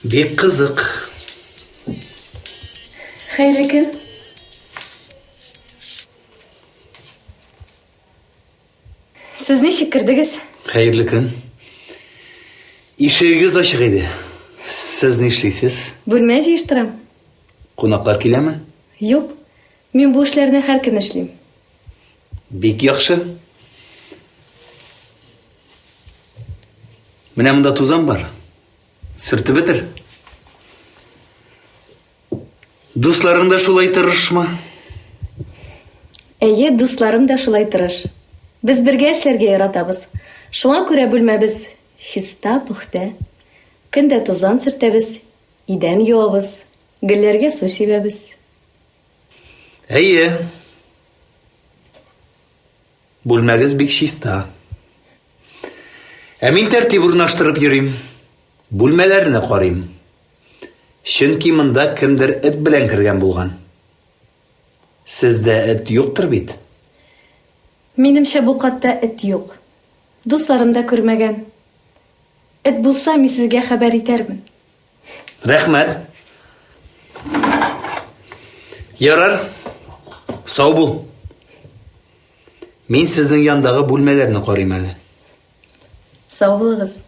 Бик кызык. Хәерле көн. Сез ничек кердегез? Хәерле көн. Ишегегез ачык иде. Сез нишлисез? Бүлмә җыештырам. Кунаклар киләме? Юк. Мин бу эшләрне һәр көн эшлим. Бик яхшы. Менә монда тузан бар. Сөртеп бетер. Дусларың да шулай тырышмы? Әйе, дусларым да шулай тырыш. Без бергә эшләргә яратабыз. Шуңа күрә бүлмәбез чиста, пөхтә. Көн дә тузан сөртәбез, идән юабыз, гөлләргә су сибәбез. Әйе. Бүлмәгез бик чиста. Ә мин тәртип урнаштырып йөрим. Бүлмәләрне карыйм. Чөнки монда кемдер эт белән кергән булган. Сездә эт юктыр бит? Минемчә, бу катта эт юк. Дусларым да күрмәгән. Эт булса, мин сезгә хәбәр итәрмен. Рәхмәт. Ярар. Сау бул. Мин сезнең яндагы бүлмәләрне карыйм әле. Сау булыгыз.